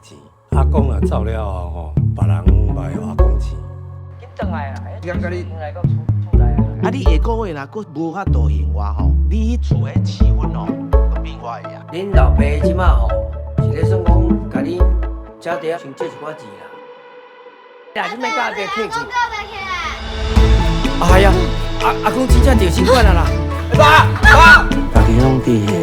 錢。阿公若走了後吼，別人嘛會予阿公錢。緊轉來啊！你感覺你來到厝厝內啊！啊，你下個月若閣無法度還我吼，你彼厝的持份哦，就變我的啊。恁老爸這馬吼，是咧算講，共恁姐弟先借一寡錢啦。啦，你莫佮阿爸客氣。啊係啊，阿阿公真正著新冠啊啦！爸爸，大家攏佇彼個